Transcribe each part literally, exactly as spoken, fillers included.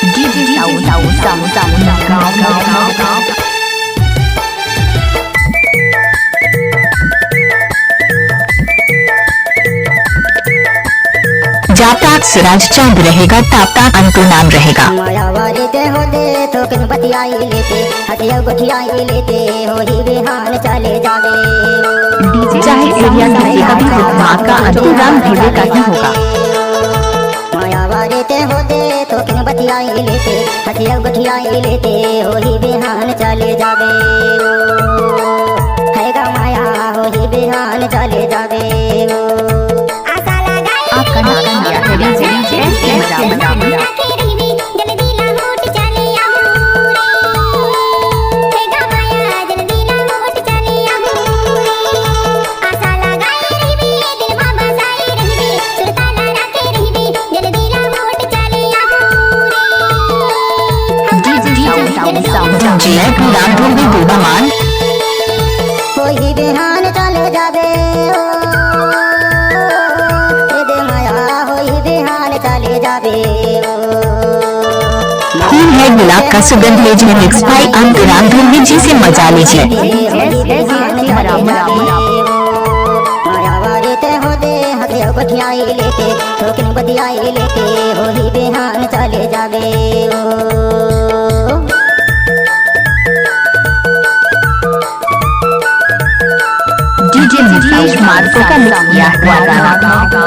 DJ sound, sound, sound, sound, गाँव, गाँव, गाँव, गाँव। जब तक सूरज चांद रहेगा, तब तक अंतु नाम रहेगा। मायावारी ते होते, थोकिन बतियाई लेते, हंसिया गोठियाई लेते, होही बिहान चले जावे। चाहे एरिया किसी का भी हो, माँ का अंतु राम भोले का ही होगा। मायावारी ते होते, थोकिन बतियाई लेते, हंसिया गोठियाई लेते, होही बिहान चले जावे। है गा माया, होही बिहान चले जावे। आपका नाम क्या है? डीजे रामपुर में डूबा मान। होही बिहान चले जाबे ओ, ए दे माया, होही बिहान चले जाबे ओ। फूल है गुलाब का सुगंध, लीजिए मिक्स बाय अंतराम धुर्वे जी से मजा लीजिए। मायावारी ते होते, हंसे गोठियाई लेते, थोकिन बतियाई लेते, होही बिहान चले जाबे ओ। डीजे मुकेश मार्को का मिक्स किया हुआ गाना।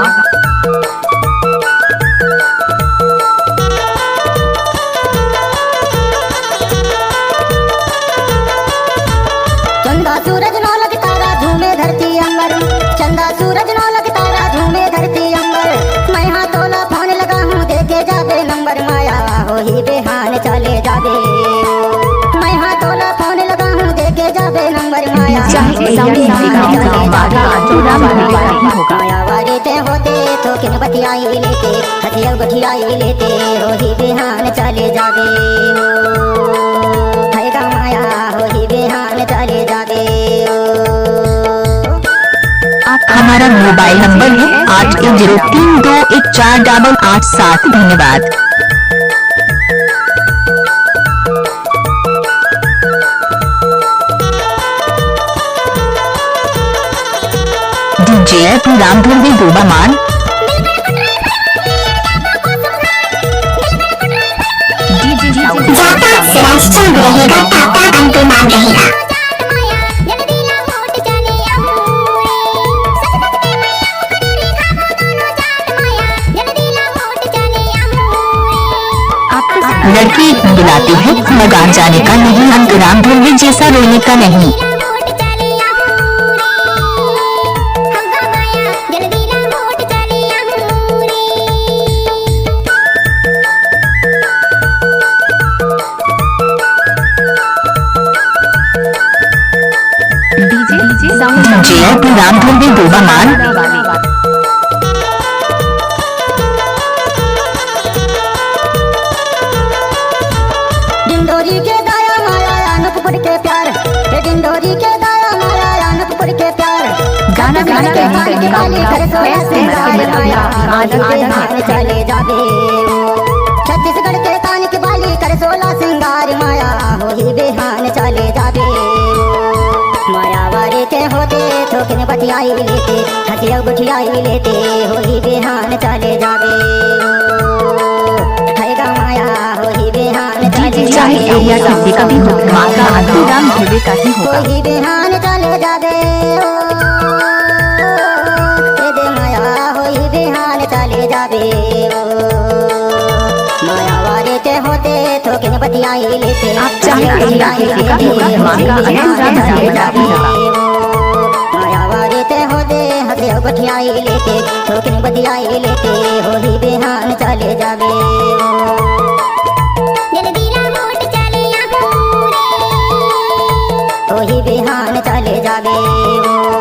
चंदा सूरज नौलख तारा झूमे धरती अंबर, चंदा सूरज नौलख तारा झूमे धरती अंबर। मैं हाँ तोला फोन लगा हूँ, देके जाबे नंबर, माया होही बिहान चले जाबे। मैं हाँ तोला फोन लगा हूँ, देके जाबे नंबर, माया चाहे होही एरिया बिहान गाँव, चले गाँव, जाबे। गाँव, गाँव, गाँव, गाँव। मायावारी ते होते, थोकिन बतियाई लेते, हंसिया गोठियाई लेते, होही बिहान चले जाबे ओ। है गा माया, होही बिहान चले जाबे ओ। हमारा मोबाइल नंबर है आठ एक जीरो तीन दो एक चार डबल आठ सात। धन्यवाद। डीजे रामधुन भी डूबा मान। डीजे जब तक सूरज चांद रहेगा, तब तक अंतु नाम रहेगा। लड़की बुलाती है, मगर जाने का नहीं, अंतराम ढूंढे जैसा रोने का नहीं। डीजे रामधुन भी डूबा मान। डिंडोरी के दाया माया अनूपपुर के प्यार, ये डिंडोरी के दाया माया अनूपपुर के प्यार। गाना गाना के पान के बाली, घर सोला सिंगार माया, आज बिहान चले जाबे। छत्तीसगढ़ के तान के बाली, कर सोला सिंगार माया, होही बिहान चले जाबे। मायावारी ते होते, थोकिन बतियाई लेते, हंसिया गुठियाई लेते, होही बिहान चले जाबे। है गा माया, होही बिहान चले जाबे। चाहे एरिया किसी का भी हो, माँ का अंतु राम भोले का ही होगा। होही बिहान चले जाबे ओ, ए दे माया, होही बिहान चले जाबे ओ। मायावारी ते होते, थोकिन बतियाई लेते। आप चाहे एरिया किसी का भी हो, माँ का अंतु राम भोले का ही होगा। मायावारी ते होते, हंसिया गुठियाई लेते, थोकिन बतियाई लेते, होही बिहान चले जाबे। होही बिहान चले जाबे।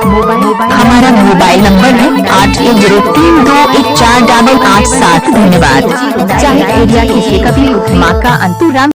मोबाइल, हमारा मोबाइल नंबर है आठ एक जीरो तीन दो एक चार डबल आठ सात। धन्यवाद। चाहे एरिया किसी का भी हो, माँ का अंतु राम